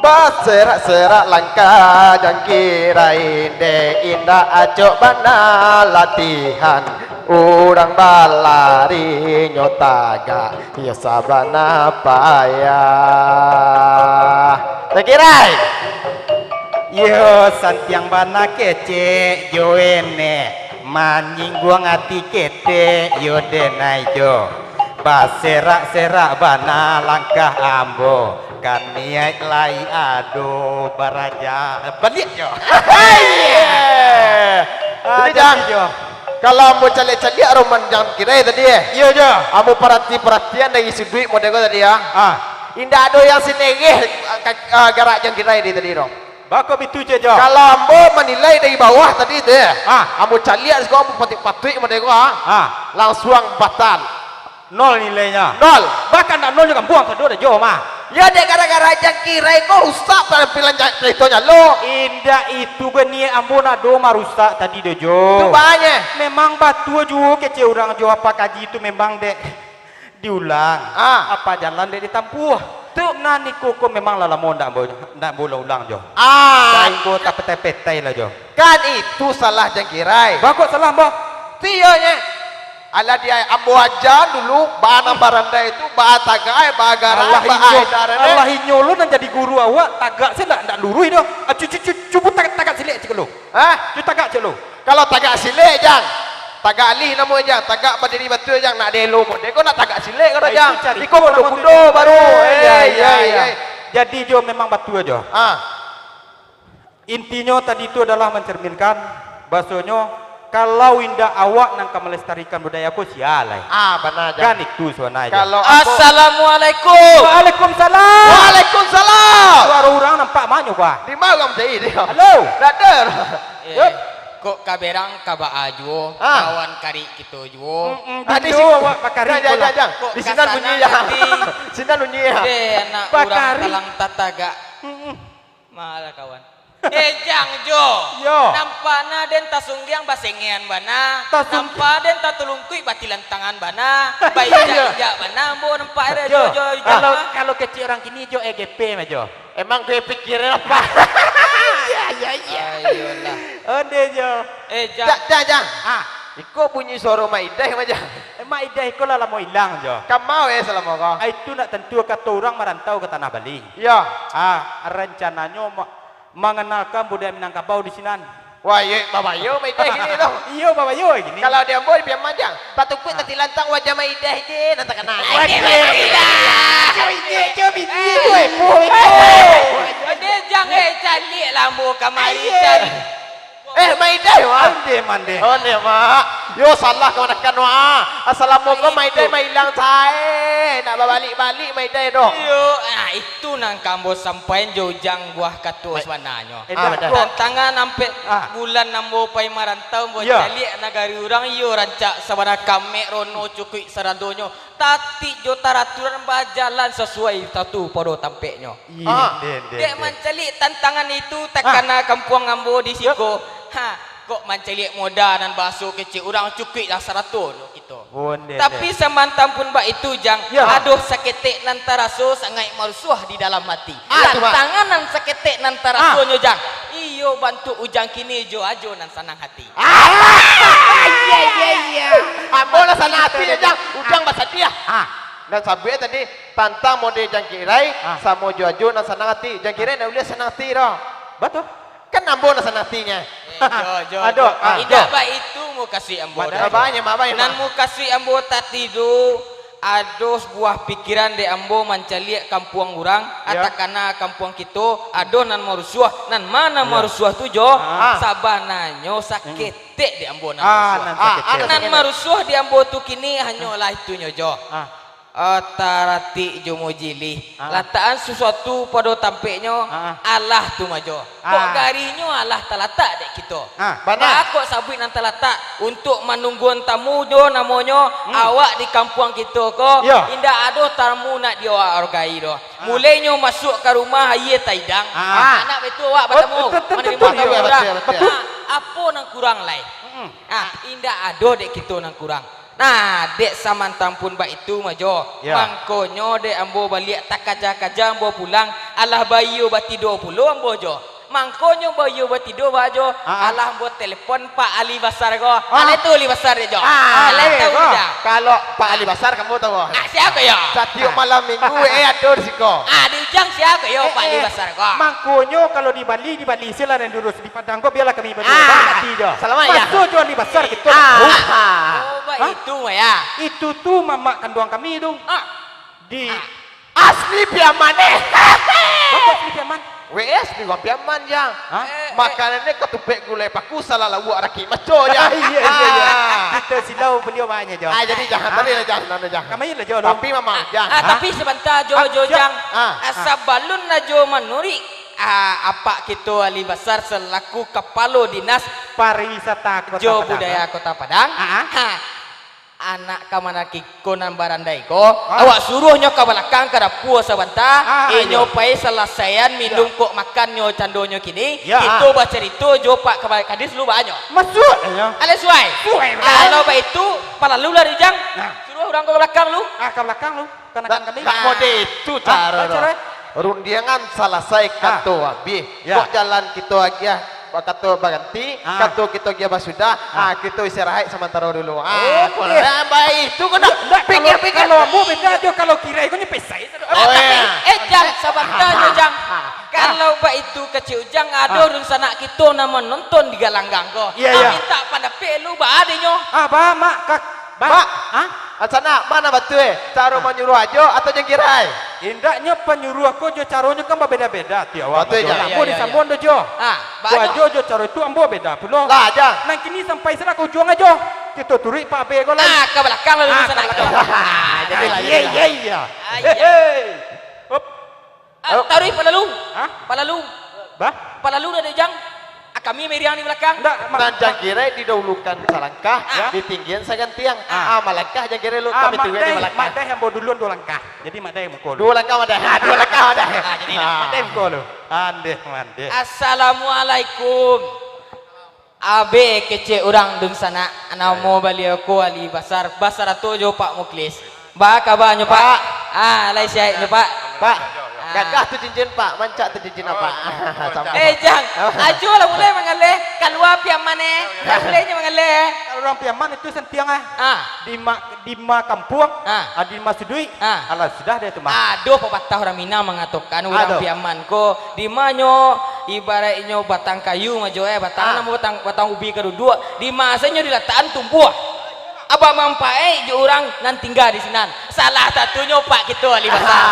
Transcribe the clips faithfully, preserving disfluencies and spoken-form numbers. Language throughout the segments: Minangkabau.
Baserak-serak langkah jangkirai, dek indak acok bana latihan. Urang balari nyo tagak, iyo sabana payah. Jangkirai. Iyo, santiang bana kecek jo enek, manyingguang ati ketek yo denai jo. Baserak-serak bana langkah ambo, kan niaik lai ado baraja. Baliak jo. Hai! Ah, jadi, Jang, jo. Kalau ambo caliak-caliak roman Jang Kirai tadi, eh. Iyo, jo. Ambo parati-paratian dari suduik model ko tadi, ah. Ah. Indak ado yang sinereh, ah, ka-, ah, garak Jang Kirai di tadi, dong. Bako bitu je, Jo. Kalau ambo manilai dari bawah tadi tu, ya, ah, ambo caliak siko, ambo patuik-patuik model ko, ah, ah, langsuang batal. Nol nilainyo. Nol. Bahkan ndak nol jo kampuang sado dah, Jo, mah. Ya, dek gara-gara Jang Kirai ko rusak penampilan ja-, caritonyo lo. Indak itu baniaik ambo nak do marusak tadi doh, Jo. Tu banyak. Memang batua juo kecek urang, Jo, apa kaji tu memang dek diulang. Ah. Apa jalan dek ditampuah. Tu. Nan iko ko memang lah lamo ndak ambo, ndak ambo ulang-ulang, Jo. Ah. Sainggo tapetai-petai lah, Jo. Kan itu salah Jang Kirai. Bako salah, Mbah. Tiyo nyo. Alah di ambo aja dulu, baa nan barandai tu, baa tagak, baa garak, alah baa inyo, edaran, eh. Alah inyo lo nan jadi guru awak, tagak se ndak, ndak luruih doh. Ah, cu-, cu-, cu-, cubo tagak, tagak silek cik lo. Hah? Cu tagak cik lo. Kalau tagak silek, Jang. Tagak alih namo, Jang. Tagak badiri batua, Jang. Nak dielo model ko nak tagak silek ko dah, Jang. Iko kudo-kudo baru. Eh, ya, ya, ya. Jadi, Jo, memang batua, Jo. Ah. Intinyo tadi tu adalah mancerminkan bahasonyo, kalau indak awak nan ka malestarikan budaya ko, sia lai. Ah, bana, Jang. Kan itu sabananyo. Kalau ambo Assalamualaikum. Waalaikumsalam. Waalaikumsalam. Suaro urang nampak manyo, Bah. Di ma urang cari dia? Halo. Brother. Eh, kok kaberang ka baa juo, ah, kawan karik kito juo. Mm-mm, ah, di siko awak bakari, Jang, Jang, Jang. Di sinan bunyi, Jang. Sinan bunyi, ya. Deh, anak urang bakari. Talang tatagak. Mm-mm. Malah, kawan. Eh, Jang, Jo. Yo. Nampakna den tasunggiang basengean bana. Tasung- Nampak den tatulungkuik batilantangan bana. Bainjak-injak bana ambo nampak ere, Jo. Jo, Jo, Jo. Kalau, ah, kalau kecek urang kini, Jo, E G P mah, Jo. Emang kau pikiran apa? Iya, iya, iya. Ayolah. Onde, Jo. Eh, Jang. Jang, Jang, Jang. Ah. Iko bunyi suaro Mak Idah mah, Jang. Eh, Mak Idah iko lah lamo ilang, Jo. Kamau, eh, salamo ko? Ah, itu nak tantu kato urang marantau ka Tanah Bali. Iyo. Ah, rancananyo ma-, manganalkan budaya Minangkabau di sinan. Wah, iyo, babayo Mak Idah kini tu. Iyo, babayo kini. Kalau di ambo di Piaman, Jang, batukuik tatilantang wajah Mak Idah je nan takana. Wajah Mak Idah. Cowok ini, cowok ini, cowok ini. Ade, Jang, eh, caliak lah ambo kamari, caliak. Eh, Mak Idah, Mak. Onde, mande. Onde, Mak. Yo, salah kamanakan, Mak. Salamo ko Mak Idah, Mak ilang sae. Nak babalik-balik Mak Idah doh. Iyo, ah, itu nan ka ambo sampaian jo Ujang buah kato sabananyo. Ah, batua. Tantangan ampek bulan ambo pai marantau, ambo caliak nagari urang, iyo rancak sabana kamek, rono, cukuik saradonyo. Tatik jo taraturan bajalan sasuai satu pado tampeknyo. Iyo, ah, den, den, dek den. Mancaliak tantangan itu takana kampuang ambo di siko. Ha, kok mancaliak moda nan bahaso kecek urang cukuik lah sarato lo kito. Tapi samantang pun baitu, Jang, adoh saketek nan taraso sangaik marusuah di dalam hati. Ah, tu, Mak. Tantangan nan saketek nan tarasonyo, Jang. Iyo bantuak Ujang kini jo ajo nan sanang hati. Ah, iya, iya, iya. Ambo lah sanang hati, Jang. Ujang basadiah. Ah. Nan sabuik tadi tantang mode Jang Kirai, ah, samo jo ajo nan sanang hati. Jang Kirai ndak buliah sanang hati doh. Batua. Kan ambo nan sanang hatinyo. Eh, jo, jo, aduh, jo. Ah, indak baitu mukasuik ambo tadi. Banyak, banyak. Nan mukasuik ambo tadi tu, ado sabuah pikiran dek ambo mancaliak kampuang urang, ya, takana kampuang kito, ado nan marusuah, nan ma nan marusuah tu jo, ah, sabananyo saketek dek ambo nan marusuah. Ah, nan saketek. Nan marusuah di ambo tu kini hanyolah itunyo jo. Ah. Ah, taratik jo mujilih. Ah. Latakan sasuatu pado tampeknyo, ah, alah tu mah jo. Kok garihnyo alah talatak dek kito. Ah. Bana. Baa kok sabuik nan talatak, untuak manungguan tamu jo namonyo, hmm, awak di kampuang kito ko, yo, indak ado tamu nak di awak hargai doh. Ah. Mulainyo masuak ka rumah, aia taidang. Ah. Anak baitu awak batamu, oh, betul, betul, manarimo tamu urang. Betul, betul, betul. Ah, apo nan kurang lai? Mm-mm. Ah, indak ado dek kito nan kurang. Nah, dek samantang pun baitu, Mak Jo. Ya. Mangkonyo dek ambo baliak takaja-kaja ambo pulang, alah baiyo batido pulo ambo, Jo. Mangkonyo baiyo batido, Mak Jo, ah, ah, alah ambo telepon Pak Ali Basar ko. Ah. Alah tu Ali Basar dek, Jo. Ah, alah eh, tahu ko. Dah. Kalau Pak Ali Basar, kamu tahu? Ah, siapa, yo? Satiok malam minggu, eh, ado di siko. Ah, di Ujang siapa, yo, eh, Pak Ali Basar ko? Mangkonyo kalau di Bali, di Bali silah nan durus. Padang ko bialah kami badua, ah, mati jo. Salamat, ya. Maso jo Ali Basar kito. Ah. Oh, baitu, ya. Itu tu mamak kanduang kami tu. Ah. Di ah. Asli Piaman, eh. Bapak asli Piaman? Weh, asli urang Piaman, Jang. Hah? Eh, eh. Makanannyo katupek gulai paku, salah lauak rakik maco, Jang. Iya, iya, iya. Ah. Kito silau baliau banyak, Jo. Ah, jadi, Jang, tadi lah, Jang, nano, Jang. Kami lah, Jo, lo. Tapi, Mamak, Jang. Ah, ah, tapi sabanta, Jo, ah, Jo, Jo. Jang. Ah, ah. Sabalun Ajo manuruik Ah, apak kito Ali Basar salaku kapalo dinas pariwisata Kota Padang. Jo budaya Kota Padang. Ah, ah. Ha. Anak kamanaki ko nan barandai ko, ah, awak suruah nyo ka balakang ka dapua sabanta, ah, inyo iyo. Pai salasaian minum, ya, kok makannyo candonyo kini, ya, kito, ah, bacarito jo Pak Kepala Kadis lu banyo. Masuak, ya. Alah suai. Suai, bro. Kalau baitu, palalulah Rijang. Nah. Suruah urang ka balakang lu. Ah, ka balakang lu. Kanakan kami. Ndak mode itu caro. Ah, caro, eh? Rundiangan salasai, ah, kato abih. Ya. Kok jalan kito agiah, kato baranti, ah, kato kito agiah basudah, ah, ah, kito istirahat samantaro dulu. Ah, oke. Nah, baik itu kena. Ndak, ndak, kalau, pikir-pikir. Kalau ambo beda jo, kalau kirai ko nyo pesai. Oh, tapi, ya. Eh, Jang, sabanta nyo, Jang. Ah, ah. Kalau baitu kecek Ujang, ado, ah, dunsanak kito nan manonton di galanggang ko. Iya, iya. Mintak pandapek lu, baa dek nyo. Ah, baa, Mak, Kak. Bang, Mak, hah? Asanak, ma nan batua, eh? Caro, ah, manyuruah Ajo atau Jang Kirai? Indaknyo panyuruah ko jo caronyo kan babeda-beda, tiok awak. Batua, Ajo. Jang. Ambo, iya, iya, disambung, iya. Do, Jo. Ah, Bang Ajo. Ajo jo caro tu ambo beda pulo. Lah, Jang. Nan kini sampai silah ka ujuang, Ajo. Kito turuik Pak Abe ko lai. Ah, ka balakang lalu. Ah, di sana, ka balakang. Ah, jadi lah, iya, jadi lah. Iya, iya. Ah, iya. Hei, hei. Hop. Ah, taruih palalu. Hah? Palalu. Bah? Palalu dah, Jang. Ah, kami miriang di balakang. Ndak, Mak. Nan Jang Kirai didahulukan salangkah, ah, ditinggian sagantiang. Ah. Ah, malangkah Jang Kirai lu, ah, kami tunggu di balakang. Mak Dai, Mak Dai ambo duluan duo langkah. Jadi Mak Dai mukul. Duo langkah, Mak Dai. Ah, duo langkah, Mak Dai. Ah, jadi, ah, Mak Dai mukul lu. Andeh, mandeh. Assalamualaikum. Abe kecek urang dunsanak, namo baliau ko Ali Basar, basarato jo Pak Muklis. Baa kabanyo, Pak? Pak. Ah, lai sihat nyo, Pak? Pak, ah, gagah tu cincin, Pak. Mancak tu cincin, Pak. Sama. Eh, Jang, Ajo lah mulai mangaleh. Kalua Piaman, eh. Lah mulai nyo mangaleh. Kalau urang Piaman itu santiang, ah. Ah. Di ma-, di ma kampuang, ah, ah, di ma suduik, ah, alah sudah deh tu mah. Ado papatah urang Minang mangatokan, urang Piaman ko, di ma nyo ibaraiknyo batang kayu, Mak Jo, eh, batang, ah, namo batang, batang ubi ka duduak, di ma sajo nyo dilatakan tumbuah. Aba mampaik jo urang nan tingga di sinan. Salah satunyo Pak kito Ali Basar.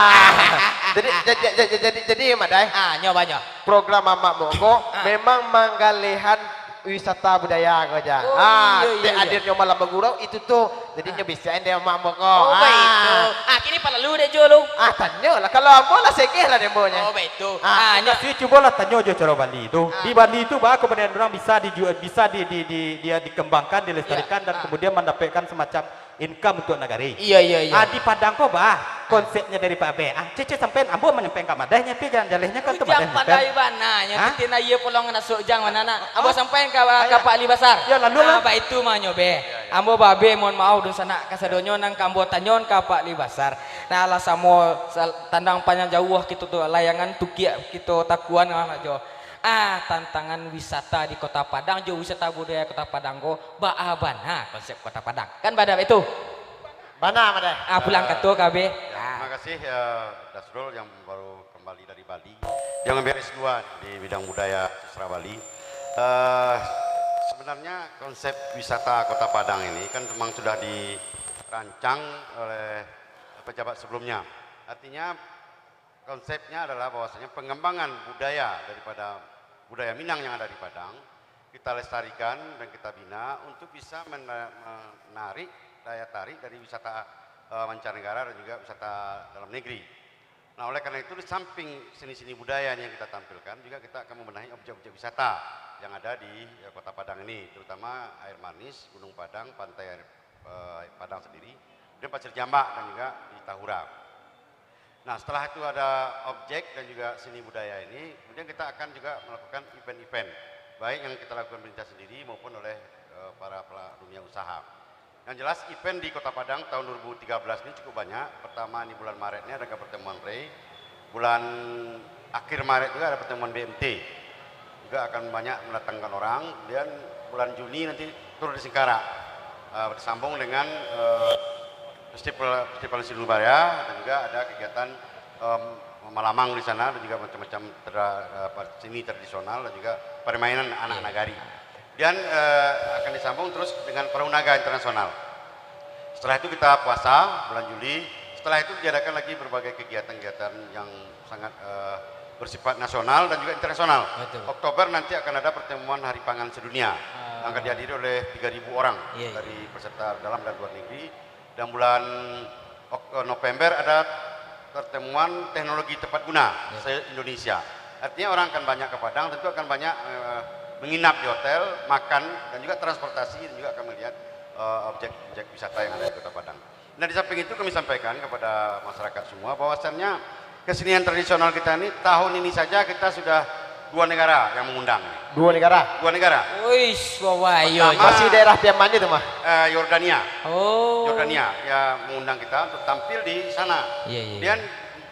Jadi, ja-, ja-, ja-, ja-, jadi, jadi, Mak Dai. Ah, nyo banyo. Program Amak Mok ko, ah, memang manggalehan wisata budaya ko, Jang. Oh, ah, iyo, iyo, dek iyo. Hadirnyo malam bagurau itu tu. Jadi, ah, nyo bisiakan dek Amak Mok ko. Oh, ah, baitu. Ah, kini palalu dek Jo lu. Ah, tanyolah. Kalau ambo lah segeh lah dek ambo nyo. Oh, baitu. Ah. Ah, nyo. Kasi cubolah tanyo jo caro Bali tu. Ah. Di Bali tu, baa kabanyakan urang bisa diju-, bisa di, di, di, dia dikembangkan, dilestarikan, iya, dan, ah, kemudian mendapatkan semacam income untuk nagari. Iya, iya, iya. Ah, di Padang ko, bah, konsepnya dari Pak Abek. Ah, cece sampean, ambo manyampaikan ka Madai, nyampaikan jalehnyo kan tu Madai. Ujang pandai bana nyo, hah? Titih na iya polong anak sok Ujang bana nak. Ambo sampaikan ka, ka Pak Ali Basar. Ya, lalu lah. Ah, baitu mah nyo, Be. Iya, iya. Ambo babe mohon maaf dunsanak kasadonyo nan ka ambo tanyoan ka Pak Ali Basar. Nah, lah samo sal-, tandang panjang jauah kito tu, layangan tukiak kito takuan lah, Jo. Ah, tantangan wisata di Kota Padang jo wisata budaya Kota Padang ko, baa bana konsep Kota Padang. Kan bada itu? Bana, Madai. Ah, pulang kato ka Abe. Ya, ah, terima kasih, eh, Dasrul yang baru kembali dari Bali. Yang beres dua di bidang budaya sastra Bali. Eh, sebenarnya konsep wisata Kota Padang ini kan memang sudah dirancang oleh pejabat sebelumnya. Artinya, konsepnya adalah bahwasanya pengembangan budaya daripada budaya Minang yang ada di Padang, kita lestarikan dan kita bina untuk bisa mena-, menarik daya tarik dari wisata, eh, mancanegara dan juga wisata dalam negeri. Nah, oleh karena itu, di samping seni-seni budaya yang kita tampilkan, juga kita akan membenahi objek-objek wisata yang ada di, eh, Kota Padang ini, terutama Air Manis, Gunung Padang, Pantai Air, eh, Padang sendiri, kemudian Pasir Jambak dan juga di Tahura. Nah, setelah itu ada objek dan juga seni budaya ini, kemudian kita akan juga melakukan event-event, baik yang kita lakukan pemerintah sendiri maupun oleh, eh, para pela-, dunia usaha. Yang jelas, event di Kota Padang tahun dua ribu tiga belas ini cukup banyak. Pertama, ini bulan Maret ini ada pertemuan rei. Bulan akhir Maret juga ada pertemuan B M T. Juga akan banyak mendatangkan orang. Kemudian bulan Juni nanti Tour de Singkarak. Eh, bersambung dengan, eh, festival, festival seni budaya dan juga ada kegiatan, em, malamang di sana dan juga macam-macam tra-, apa, seni tradisional dan juga permainan anak nagari. Dan, eh, akan disambung terus dengan Perahu Naga Internasional. Setelah itu kita puasa, bulan Juli. Setelah itu diadakan lagi berbagai kegiatan-kegiatan yang sangat, eh, bersifat nasional dan juga internasional. Betul. Oktober nanti akan ada pertemuan Hari Pangan Sedunia yang akan dihadiri oleh tiga ribu orang dari peserta dalam dan luar negeri. Dan bulan Ok-, eh, November ada pertemuan teknologi tepat guna se-Indonesia. Artinya orang akan banyak ke Padang, tentu akan banyak, eh, menginap di hotel, makan, dan juga transportasi, dan juga akan melihat, eh, objek-objek wisata yang ada di Kota Padang. Nah, di samping itu kami sampaikan kepada masyarakat semua bahwasannya kesenian tradisional kita ini tahun ini saja kita sudah dua negara yang mengundang. Dua negara? Dua negara. Uish, wawai, yo, Pertama, Masih daerah Piaman itu mah. eh, Yordania. Oh. Yordania, ya, mengundang kita untuk tampil di sana. Iya, iya. Kemudian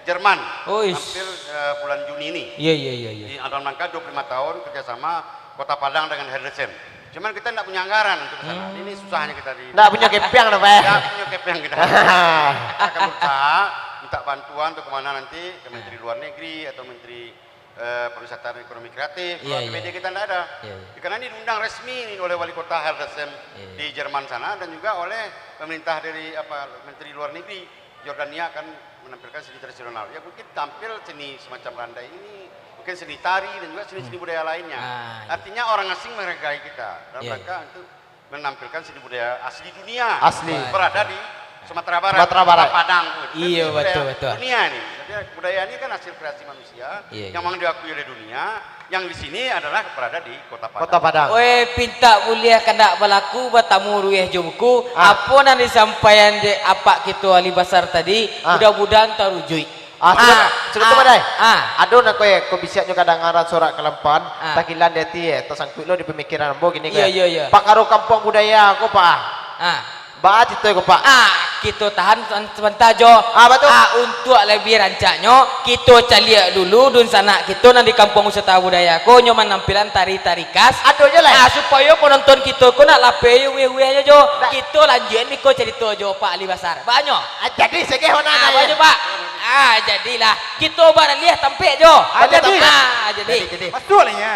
Jerman Uish. tampil, eh, bulan Juni ini. Iya, iya, iya, iya. Di dalam rangka dua puluh lima tahun kerjasama Kota Padang dengan Hildesheim. Cuman kita nggak punya anggaran untuk ke sana. Hmm. Ini susahnya kita di Nggak punya kepiang, Pak, eh? Nggak punya kepiang kita. Kita akan berusaha minta bantuan untuk kemana nanti, ke Menteri Luar Negeri atau Menteri, eh, Pariwisata dan Ekonomi Kreatif. Iya, Kalau iya. B P D kita nggak ada. Iya, iya. Karena ini diundang resmi oleh Wali Kota Hildesheim Iya, iya. di Jerman sana dan juga oleh pemerintah dari, apa, Menteri Luar Negeri. Yordania akan menampilkan seni tradisional. Ya, mungkin tampil seni semacam randai ini, mungkin seni tari dan juga seni-seni Hmm. budaya lainnya. Ah, iya. Artinya orang asing menghargai kita dalam Iya, rangka iya. untuk menampilkan seni budaya asli dunia. Asli. Berada di Sumatera Barat, Sumatera Barat. Kota Padang. Kan Iya, seni budaya betul, betul. dunia ini. Jadi budaya ini kan hasil kreasi manusia Iya, yang iya. memang diakui oleh dunia. Yang di sini adalah berada di Kota Padang. Kota Padang. Oi, pintak buliah kandak balaku, batamu ruweh jo buku. Ah. Apo nan disampaian dek apak kito Ahli Basar tadi, Ah. mudah-mudahan tarujuik. Ah, sudah, Ah, sudah tu, ah, Madai. ah. Ado nak ko, eh, ko bisiak nyo kadangaran sorak kalampan, Ah. takilan di ati, eh, tasangkuik lo di pamikiran ambo kini, Iya, ko, eh. iya, iya. Pakaro kampuang budaya ko, Pak. Ah. Baa carito ko, Pak? Ah, kito tahan se-, sabanta jo. Ah, batua. Ah, untuak labiah rancaknyo, kito caliak dulu dunsanak kito nan di Kampuang Wisata Budaya ko, nyo manampilan tari-tari khas. Ado jo lai. Ah, supayo panonton kito ko nak lapeh jo uweh-uwehnyo jo. Nah. Kito lanjuikan biko carito jo Pak Ahli Basar. Baa nyo? Ah, jadi sageh wana Ah, nyo, baa nyo, ya? Pak? Ah, jadilah. Kito baraliah tampek jo. Ah, Baraliah jadi. tampek. Ah, jadi. Jadi, jadi. Masuak lah, ya.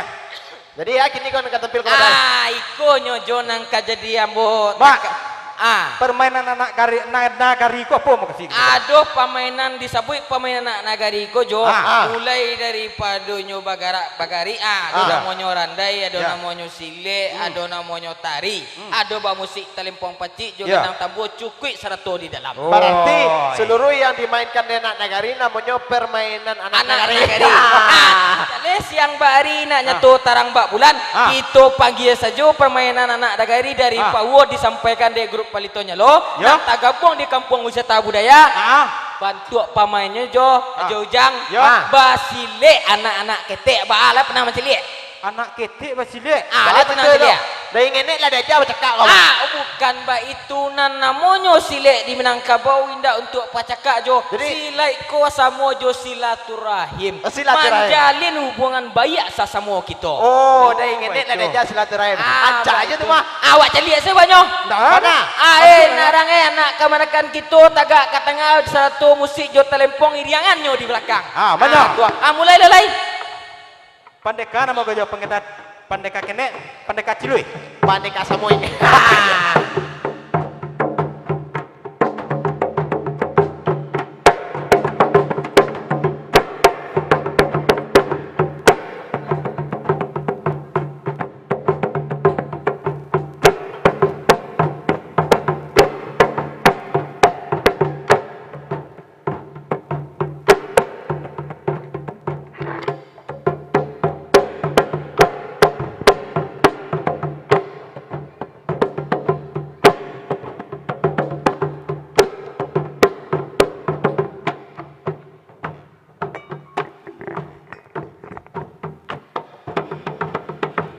Jadi, ya, kini ko nan ka tampil ko, Madai. Ah, iko nyo jo nan ka jadi ambo Mak, taka-, ah. permainan anak gari-, na-, nagari ko apo mukasuik kini ko? Ado pamainan disabuik pamainan anak nagari ko jo, Ah. mulai daripado nyo bagarak-bagarik, ah, ado Ah. namonyo randai, ado Ya. namonyo silek, Hmm. ado namonyo tari, Hmm. ado bamusik talempong pacik jo Ya. gendang tambua, cukuik sarato di dalam. Oh. Bararti saluruah yang dimainkan dek anak nagari namonyo permainan anak Anak nagari. nagari. Ah, jaleh siang bak ari nak Ah. nyato tarang bak bulan, Ah. kito panggia sajo permainan anak nagari dari Ah. Pauo disampaikan dek grup Palito Nyalo, Ya. nak tagabuang di Kampuang Wisata Budaya. Ah. Bantuak pamainnyo jo, Ah. jo Ujang, Ya. basilek anak-anak ketek, baa lah pernah basilek? Anak ketek basilek. Ah, Baa dia pernah tu, silek. Dari ngenek lah diaja bacakak ko. Ah, bukan baitu nan namonyo silek di Minangkabau indak untuak bacakak jo. Jadi silaik ko samo jo silaturahim. Oh, silaturahim. Manjalin hubungan baiak sasamo kito. Oh, dari ngenek lah diaja silaturahim. Ah, Rancak aja tu, betul. Mah. Awak caliak sabanyo. Ndak ada. Mana? Ah, eh, Maksudnya? Narang, eh, anak kamanakan kito tagak ka tangah sarato musik jo talempong iriangannyo di balakang. Ah, mana? Ah, tuan. Ah, mulailah lai. Pandeka namo ko jo pangkena, pandeka kenek, pandeka cilui. Pandeka samui.